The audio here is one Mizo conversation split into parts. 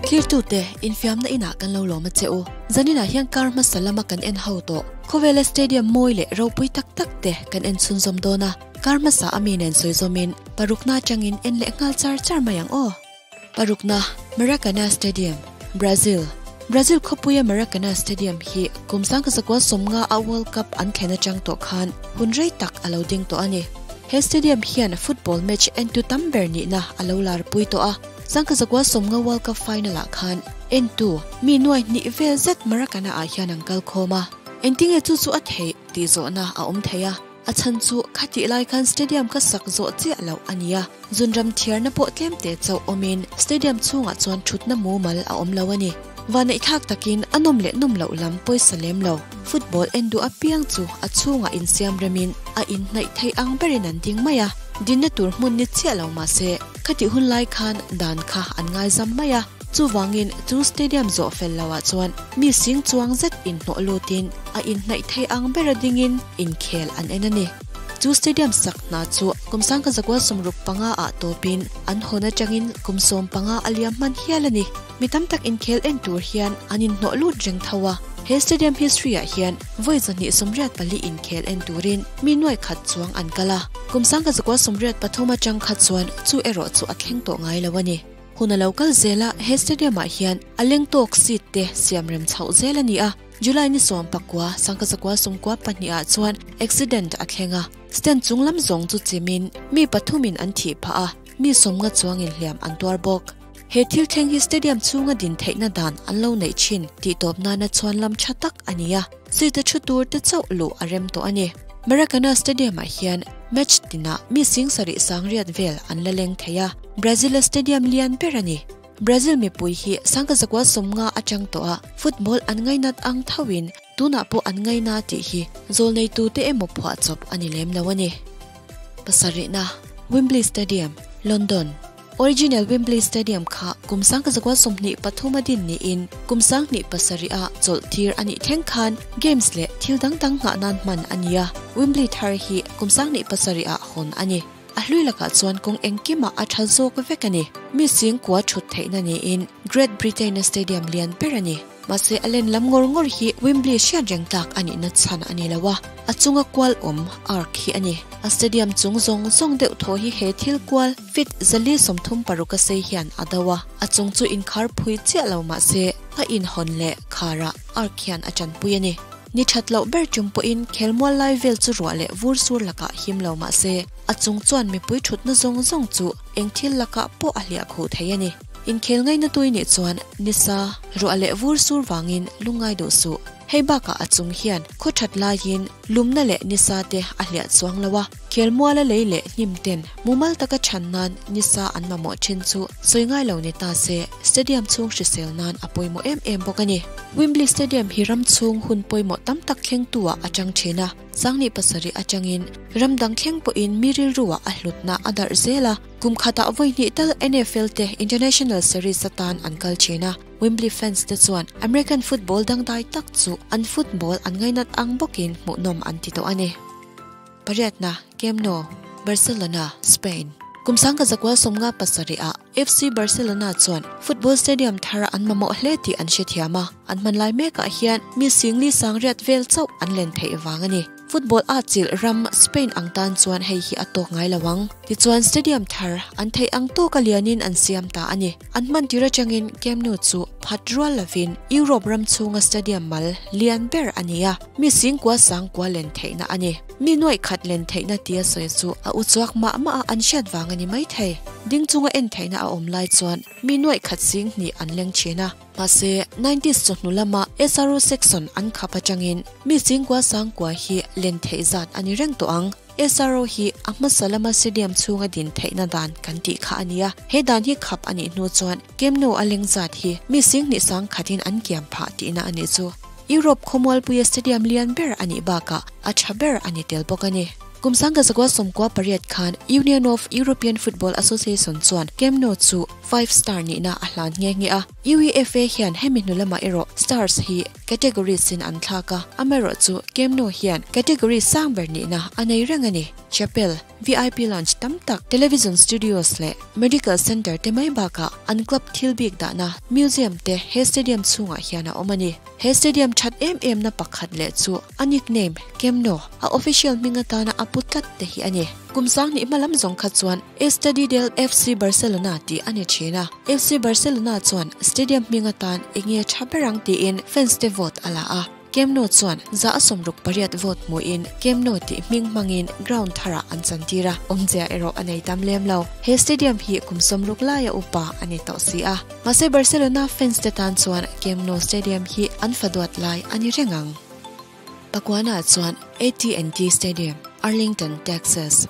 Thirtute, infiamna inah kan lo lawm a che u. Zaninah hian kar hmasa lama kan en ho tawh. Khawvela stadium mawi leh ropui tak tak te kan en chhunzawm dawn a. Kar hmasa a mi nen sawi zawmin parukna atangin en leh nghal char char mai ang aw. Parukna, Maracana Stadium, Brazil. Brazil khawpuia Maracana Stadium hi kum 1950 a World Cup an thlen atang tawh khan hun rei tak a lo ding tawh a ni. He stadium hian football match entu tam ber nihna a lo larpui tawh a, 1950 World Cup final ah khan entu mi nuai hnih vel zet Maracana ah hian an kal khawm a. Engtinge chu chu a theih tih zawhna a awm thei a. A chhan chu khatih lai khan stadium kha sak zawh chiah loh a ni a, zunram thiarna pawh tlem te chauh awmin stadium chhungah chuan thutna mumal a awm lo a ni. Vaneihthlak takin a nawm leh nawm loh lam pawisa lem lo, football en duh apiang chu a chhungah insiam remin a inhnaih theih ang berin an ding mai a, dinna tur hmun ni chiah lo mah se khatih hun lai khan dan kha an ngaizam mai a. Chuvangin chu stadium zawh fel loah chuan mi sing chuang zet inhnawh lutin a inhnaih thei ang bera dingin inkhel an en a ni. Chu stadium sak hna chu kum 1965 ah tawpin an hawn atangin kum 15 a liam hman hial a ni. Mi tam tak inkhel en tur hian an inhnawh lut reng tho a. He stadium history ah hian vawi 284 inkhel en turin mi nuai khat chuang an kal a. Kum 1983 atang kha chuan chu erawh chu a thleng tawh ngai lo a ni. Hun a lo kal zel a, he stadium ah hian a leng tawk seat te siam rem chhoh zel a ni a. July ni 19, 1992 ah chuan accident a thleng a, stand chung lam zawng chu chimin mi pathumin an thih phah a, mi 50 chuangin hliam an tuar bawk. He thil thleng hi stadium chhunga din theihna dan an lo neih thin tih tawp nana chhuan lam tha tak a ni a, seat a thu tur te chauh luh a rem tawh a ni. Maracana Stadium ah hian match tinah mi 7800 vel an la leng thei a, Brazil-a stadium lian ber a ni. Brazil mipui hi 1950 atang tawh a, football an ngainat ang thoin tunah pawh an ngaina tih hi zawlneitute emaw phuah chawp a ni lem lo a ni. Pasarihna, Wembley Stadium, London. Original Wembley Stadium kha kum 1923 a din niin kum 27 a chawlh tir a nih thleng khan games leh thil dang dang nghah nan hman a ni a, Wembley thar hi kum 27 ah hawn a ni. A hlui lakah chuan kawng engkimah a tha zawk vek a ni. Mi sing kua thut theihna niin Great Britain-a stadium lian ber a ni. Mahse a len lam ngawr ngawr hi Wembley hriat reng tlak a nihna chhan a ni lo a, a chunga kual awm arc hi a ni. A stadium chung zawng zawng deuh thaw hi he thil kual feet 436 a sei hian a do a, a chung chu inkhar phui chiah lo mahse a inhawn leh kharah arc hian a tanpui a ni. Ni that loh ber tum pawhin khelmual lai vel chu ruah leh vur sur lakah him lo mahse a chung chuan mipui thutna zawng zawng chu eng thil lakah pawh a hliah khuh thei a ni. Inkhel ngaina tui nih chuan nisa, ruah leh vur sur vangin lungngai duh suh. Hei bakah a chung hian khaw that laiin lumna leh nisa te a hliah chuang lo a, khelmuala lei leh hnim ten mumal taka chhan nan nisa an mamawh thin chu sawi ngai lo ni ta se stadium chhung hrisel nan a pawimawh em em bawk a ni. Wembley Stadium hi ram chhung hun pawimawh tam tak thlengtu ah a tang thin a, 2007 atangin ram dang thleng pawhin mi rilruah a hlutna a darh zel a, kum khatah vawi hnih tal NFL te International Series atan an kal thin a, Wembley fans te chuan American football dangdai tak chu an football an ngainat ang bawkin hmuhnawm an ti tawh a ni. Pariatna, Camp Nou, Barcelona, Spain. Kum 1957 ah FC Barcelona chuan football stadium thar an mamawh hle tih an hrethiam a, an hman lai mekah hian mi singli sangriat vel chauh an len theih vang a ni. Football a chilh ram Spain ang tan chuan hei hi a tawk ngai lo ang. Tichuan stadium thar an theih ang tawka lianin an siam ta a ni. An hman tir atangin Camp Nou chu phat rual lovin Europe ram chhunga stadium mal lian ber a ni a, mi singkua sangkua len theihna a ni. Mi nuaih khat len theihna tia sawi chu a u chuak mah mah a an hriat vang a ni maithei. Ding chunga en theihna a awm lai chuan mi nuaih khat sing hnih an leng thin a. Mahse, nineties chawhnu lama SRO section an khap atangin mi singkua sangkua hi len theih zat a ni reng tawh ang. SRO hi a hmasa lama stadium chhunga din theihna dan kan tih kha a ni a. He dan hi khap a nih hnu chuan Camp Nou a leng zat hi mi sing hnih sang khatin an kiam phah tihna a nih chu. Europe khawmualpuia stadium lian ber a nih bakah a tha ber a ni tel bawk a ni. Kum 1998 khan Union of European Football Association chuan Camp Nou chu 5 star nihna a hlan nghe nghe a. UEFA hian hemi hnu lamah erawh stars hi categories in an thlak a, amaherawhchu Camp Nou hian category sang ber nihna a nei reng a ni. Chapel, VIP lounge tam tak, television studios leh medical centre te mai bakah an club thil bik dahna museum te he stadium chhungah hian a awm a ni. He stadium that em em na pakhat leh chu a nickname Camp Nou, a official hming atana a pu tlat te hi a ni. Kum sanghnih hma lam zawng kha chuan Estadi del FC Barcelona tih a ni thin a, FC Barcelona chuan stadium hming atan eng nge tha ber ang tiin fans te vote a la a. Camp Nou chuan 168 vote hmuhin Camp Nou tih hming hmangin ground tharah an chantir a, awmzia erawh a nei tam lem lo. He stadium hi kum 60 laia upa a ni tawh si a. Mahse Barcelona fans te tan chuan Camp Nou Stadium hi an fa duat lai a ni reng ang. Pakuana chuan AT&T Stadium, Arlington, Texas.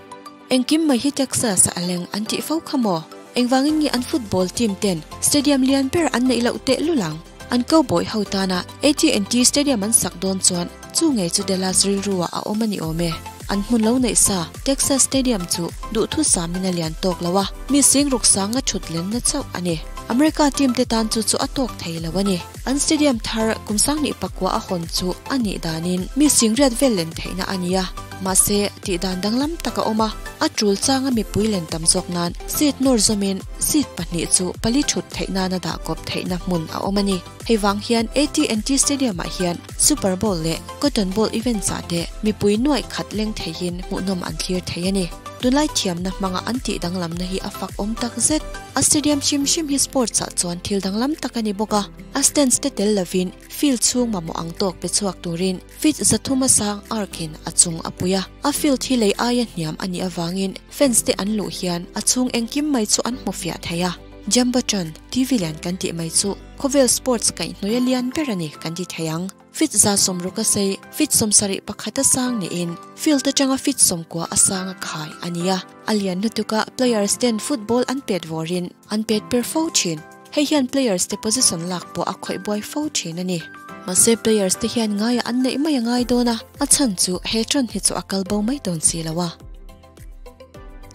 Engkim mai hi Texas a leng an tih fo kha maw? Engvangin nge an football team ten stadium lian ber an neih loh teh lul ang? An cowboy ho tana AT&T Stadium an sak dawn chuan chu ngei chu Dallas rilru ah a awm a ni awm e. An hmun lo neih sa Texas Stadium chu duhthusamin a lian tawk lo a, mi sing ruk sanga thut lenna chauh a ni. America team te tan chu chu a tawk thei lo a ni. An stadium thar kum sanghnih pakua a hawn chu a nih danin mi sing riat vel len theihna a ni a, mahse tih dan danglam tak a awm a, a tul changa mipui len tam zawk nan seat nawr zawmin seat pahnih chu pali thut theih nana dah kawp theihna hmun a awm a ni. Hei vang hian AT&T Stadium ah hian Super Bowl leh Cotton Bowl events ah te mipui nuaih khat leng theihin hmuhnawm an thlir thei a ni. Tunlai thiamna hmanga an tih danglamna hi a fak awm tak zet. A stadium hrim hrim hi sports ah chuan thil danglam tak a ni bawk a, a stands te tel lovin field chhung mamawh ang tawk pe chhuak turin feet 300 a sang arc in a chung a pui a. A field hi lei aia hniam a nih avangin fans te an luh hian a chhung engkim mai chu an hmu fiah thei a. Jumbotron, TV lian kan tih mai chu khawvel sports kaihhnawih a lian ber a ni kan ti thei ang. Feet 60 a sei, feet 71 a sang niin field atanga feet 90 a sang a khai a ni a. A lian lutuka players ten football an pet vawrin an pet per fo thin. Hei hian players te position lak pawh a khawih buai fo thin a ni. Mahse players te hian ngaia an neih mai a ngai dawn a, a chhan chu he tron hi chu a kal bo mai dawn si lo a.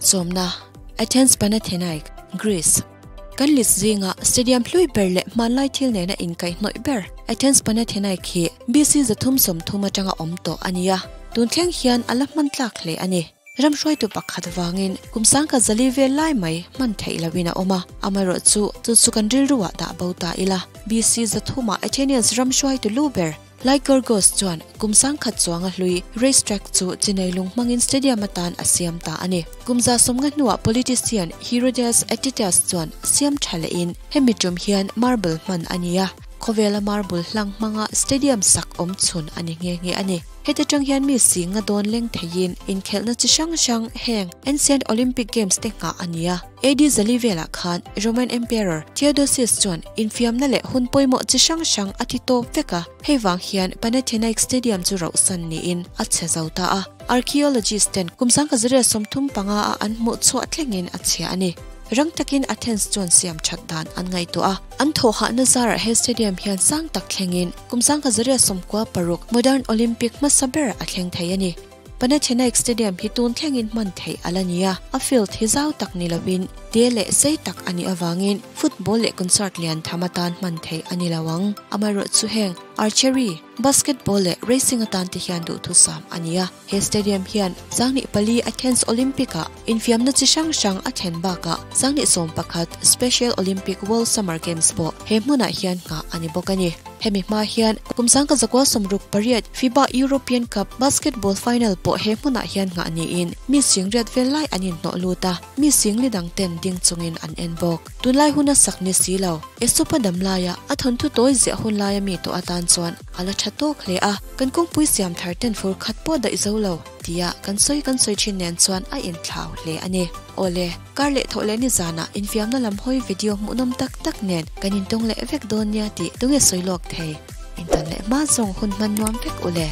Chawmna, Athens Panathenaic, Greece. Kan list zinga stadium hlui ber leh hmanlai thil nena inkaihhnawih ber Athens Panathenaic hi BC 330 atanga awm tawh a ni a, tun thleng hian a la hman tlak hle a ni. Ram hruaitu pakhat vangin kum sangkhat zali vel lai mai hman theih loin a awm a, amaherawhchu chu chu kan rilruah dah bo ta ila. BC 300 ah Athenians ram hruaitu lu ber Lycurgus chuan kum sangkhat chuanga hlui race track chu chinei lung hmangin stadium atan a siam ta a ni. Kum 150 hnuah politician Herodes Attitus chuan siam tha lehin hemi tum hian marble hman a ni a, khawvela marble hlang hmanga stadium sak awm chhun a ni nghe nghe a ni. Heti tang hian mi singa dawn leng theiin inkhelhna chi hrang hrang heng Ancient Olympic Games te nghah a ni a. AD zali velah khan Roman Emperor Theodosius chuan infiamna leh hun pawimawh chi hrang hrang a ti tawp vek a, hei vang hian Panathenaic Stadium chu rauhsan niin a chhe zo ta a. Archaeologist ten kum 1935 a an hmuh chhuah thlengin a chhia a ni. Rang takin Athens chuan siam that dan an ngaihtuah a, an thawhhahna zarah he stadium hian sang tak thlengin kum 1996 Modern Olympic hmasa ber a thleng thei a ni. Panathenaic Stadium hi tun thlengin hman theih a la ni a, a field hi zau tak ni lovin te leh sei tak a nih avangin football leh concert lian tham atan hman theih a ni lo ang. Amaherawhchu heng archery, basketball leh racing atan te hian duhthusam a ni a. He stadium hian 2004 Athens Olympic ah infiamna chi hrang hrang a thlen bakah 2011 Special Olympic World Summer Games pawh he hmunah hian nghah a ni bawk a ni. Hemi hma hian kum 1968 FIBA European Cup basketball final pawh he hmunah hian nghah niin mi sing riat vel lai an inhnawh lut a, mi sing li dang ten ding chungin an en bawk. Tunlai hun a sak ni si lo, Esopa dam laia a thawnthu tawi ziah hun laia mi tawh atan chuan a la tha tawk hle a, kan kawngpui siam thar ten fur khat pawh daih zo lo tia kan sawi kan sawi thin nen chuan a inthlau hle a ni. Awle, kar leh thawh leh ni zanah infiamna lam hawi video hmuhnawm tak tak nen kan intawng leh vek dawn nia tih tunge sawi lawk thei. Intan leh hma zawng hun hman nuam vek ule.